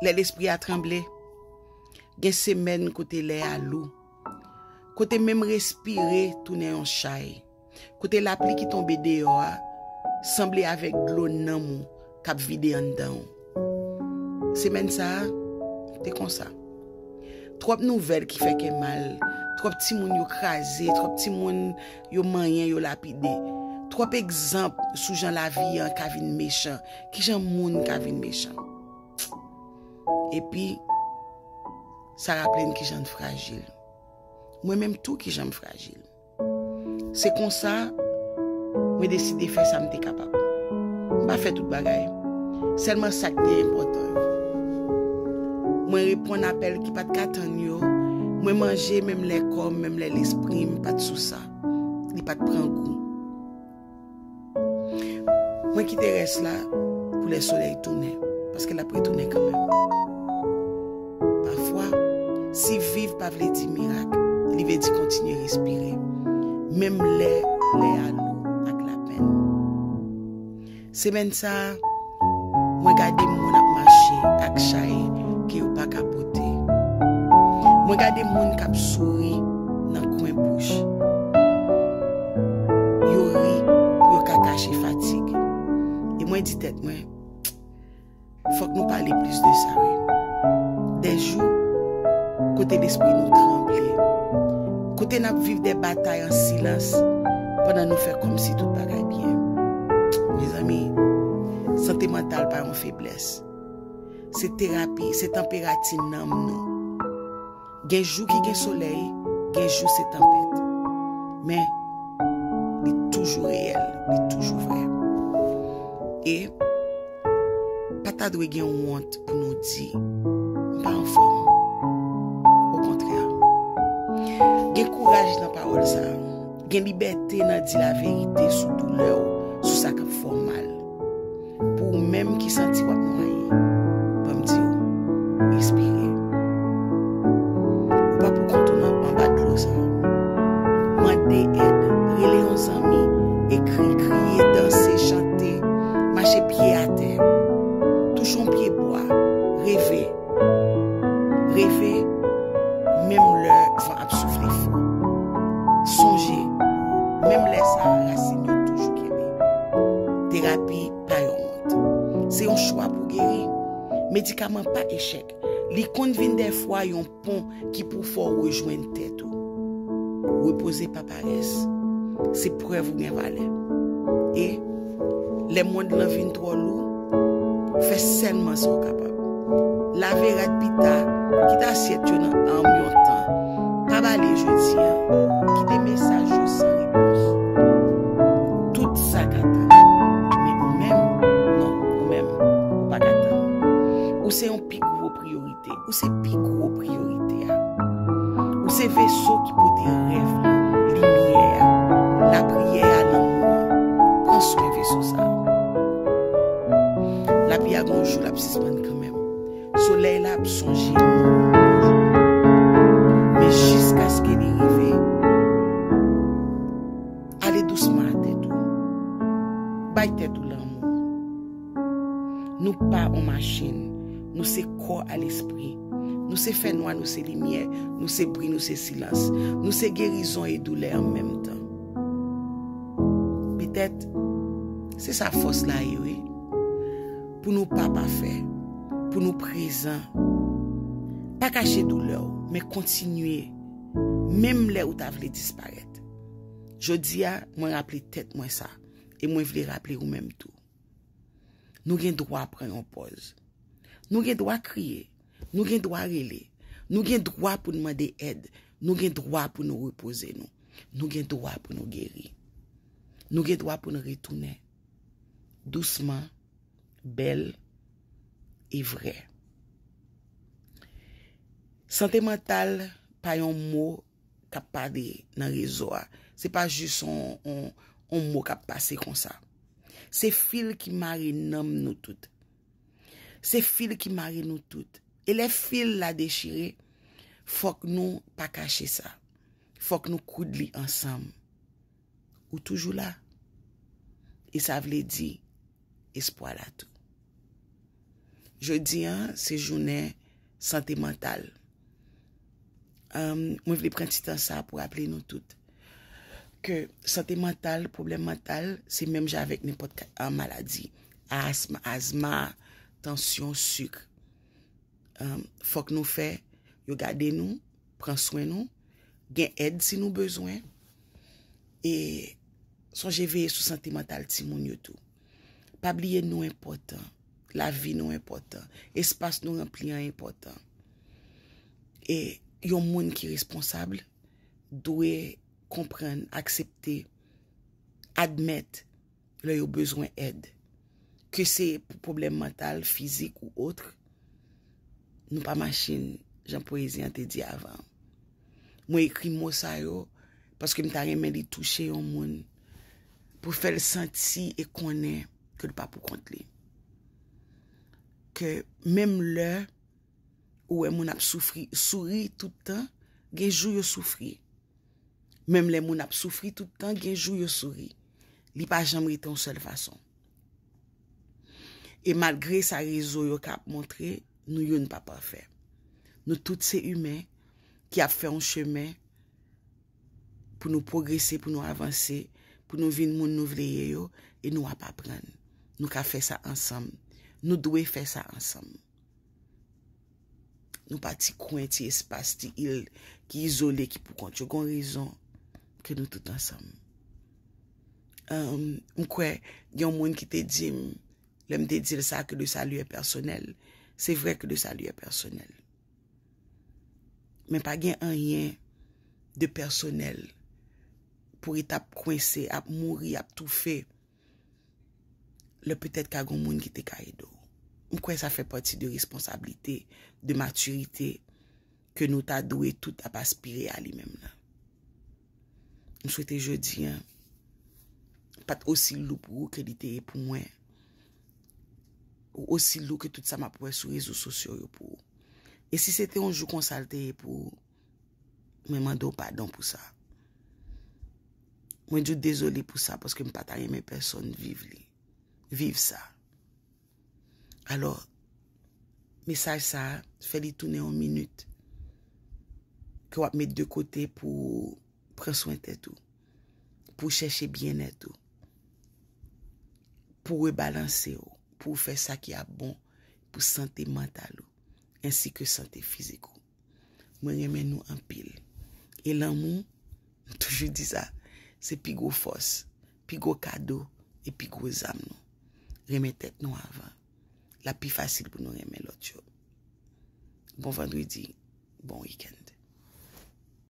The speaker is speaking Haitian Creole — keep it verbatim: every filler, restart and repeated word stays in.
Lè lespri a tranble, gen semèn kote lè a lou, kote menm respire tounen yon chay, kote lapli ki tonbe deyò a sanble avèk dlo nanm ou k ap vide anndan w. Semèn sa a te konsa. Twòp nouvèl ki fè kè mal, twòp timoun yo kraze, twòp timoun yo manyen, yo lapide. Twòp egzanp sou jan lavi an ka vin mechan, kijan moun ka vin mechan. Epi, sa raple n kijan n frajil. Mwen menm tou kijan m frajil. Se konsa, mwen deside fè sa m te kapab. M pa fè tout bagay. Sèlman sa k te enpòtan yo. Mwen reponn apèl ki pa t ka tann yo. Mwen manje menm lè kò m, menm lè lespri m pa t sou sa. Li pa t pran gou. Mwen kite rès la pou lè solèy tounen, paske l ap retounen kanmenm. Pafwa, si viv pa vle di mirak, li vle di kontinye respire, menm lè lè a lou ak lapenn. Semèn sa a, mwen gade moun ap mache ak chay ke yo pa ka pote. Mwen gade moun k ap souri nan kwen bouch. Yo ri pou yo ka kache fatig. E mwen di tèt mwen, fòk nou pale plis de sa, wi. De jou kote lespri nou tranble, kote n ap viv de batay an silans pandan nou fè kòmsi tout bagay byen. Mezanmi, sante mantal pa yon feblès. Se terapi, se tanperati nanm nou. Gen jou ki gen solèy, gen jou se tanpèt. Men, li toujou reyèl, li toujou vrè. E pa ta dwe gen wont pou nou di, "M pa anfòm." Okontrè, gen kouraj nan pawòl sa a. Gen libète nan di laverite sou doulè w, sou sa k ap fè w mal. Pou ou menm ki santi w ap nwaye, ban m di w, respire. Ou pa pou kont ou nan anba dlo sa a. Mande èd, rele yon zanmi, ekri, kriye, danse, chante, mache pye atè, touche yon pye bwa, reve. Reve, menm lè van ap soufle fò. Sonje, menm lè sa a, rasin yo toujou kenbe. Terapi pa yon wont. Se yon chwa pou geri. Medikaman pa echèk. Li konn vin dèfwa yon pon ki pou fè w rejwenn tèt ou. Repoze pa parès. Se prèv ou gen valè. E lè mond lan vin twò lou, fè sèlman sa w kapab. Lave rad pita, kite asyèt yo nan anm yon tan. Pa bale jodi a. Kite mesaj yo san repons. Tout sa ka tann. Men ou menm, non, ou menm, ou pa ka tann. Ou se yon pi gwo priyorite. Ou se pi gwo priyorite a. Ou se veso ki pote rèv la, limyè a, lapriyè a, lanmou an. Pran swen veso sa a. Lapli a gon jou l ap sispann kanmenm. Solèy la ap sonje nou yon jou. Men jiskaske li rive, ale dousman a tèt ou. Bay tèt ou lanmou. Nou pa on machin. Nou se kò a lespri. Nou se fènwa, nou se limyè. Nou se bri, nou se silans. Nou se gerizon e doulè an menm tan. Petèt, se sa fòs la ye, wi. Pou nou pa pafè, pou nou prezan. Pa kache doulè w, men kontinye, menm lè ou ta vle disparèt. Jodi a, mwen raple tèt mwen sa, e mwen vle raple ou menm tou. Nou gen dwa pran yon pòz. Nou gen dwa kriye. Nou gen dwa rele. Nou gen dwa pou n mande èd. Nou gen dwa pou nou repoze nou. Nou gen dwa pou nou geri. Nou gen dwa pou n retounen. Dousman, bèl e vrè. Sante mantal pa yon mo k ap pale nan rezo a. Se pa jis on, on, on mo k ap pase konsa. Se fil ki mare nanm nou tout. Se fil ki mare nou tout. E lè fil la dechire, fòk nou pa kache sa. Fòk nou koud li ansanm. Ou toujou la. E sa vle di espwa la tou. Jodi a, se jounen sante mantal. Mwen vle pran ti tan sa pou raple nou tout ke sante mantal, pwoblèm mantal, se menm jan avèk nenpòt maladi. Asm, azma, tansyon, sik. Fòk nou fè yo gade nou, pran swen nou, gen èd si nou bezwen. E sonje veye sou sante mantal timoun yo tou. Pa bliye nou enpòtan, lavi nou enpòtan, espas nou ranpli an enpòtan. E yon moun ki responsab dwe konprann, aksepte, admèt lè yo bezwen èd. Ke se pou pwoblèm mantal, fizik ou otre, nou pa machin, jan pwezi an te di avan. Mwen ekri mo sa yo paske m ta renmen li touche yon moun, pou fè l santi e konnen ke l pa pou kont li. Ke menm lè ou wè moun ap soufri, souri tout tan, gen jou yo soufri. Menm lè moun ap soufri tout tan, gen jou yo souri. Li pa janm rete yon sèl fason. E malgre sa rezo yo ka ap montre, nou youn pa pafè. Nou tout se imen ki ap fè yon chemen pou nou pwogrese, pou nou avanse, pou nou vin moun nou vle ye yo, e nou ap aprann. Nou ka fè sa ansanm. Nou dwe fè sa ansanm. Nou pa ti kwen, ti espas, ti il ki izole, ki pou kont yo. Gon rezon ke nou tout ansanm. M kwè gen yon moun ki te di m, lè m te di l sa, ke le salut est personnel. Se vre ke le salut est personnel. Men pa gen anyen de pèsonèl pou ret ap kwense, ap mouri, ap toufe. Lè petèt ka gon moun ki te ka ede w. M kwè sa fè pati de responsablite, de matirite ke nou ta dwe tout ap aspire a li menm nan. M swete jodi an pa t osi lou pou ou ke li te ye pou mwen, ou osi lou ke tout sa m ap wè sou rezo sosyo yo pou ou. E si se te yon jou konsa l te ye pou ou, mwen mande w padon pou sa. Mwen di w dezole pou sa, paske m pa ta renmen pèsonn viv li, viv sa. Alò, mesaj sa a, fè li tounen yon minit ke w ap met de kote pou w pran swen tèt ou, pou w chèche byennèt ou, pou w rebalanse w, pou w fè sa ki ap bon pou sante mantal ou, ensi ke sante fizik ou. Mwen renmen nou anpil. E lanmou, m toujou di sa, se pi gwo fòs, pi gwo kado e pi gwo zam nou. Renmen tèt nou avan. L ap pi fasil pou nou renmen lòt yo. Bon vandredi, bon wikenn.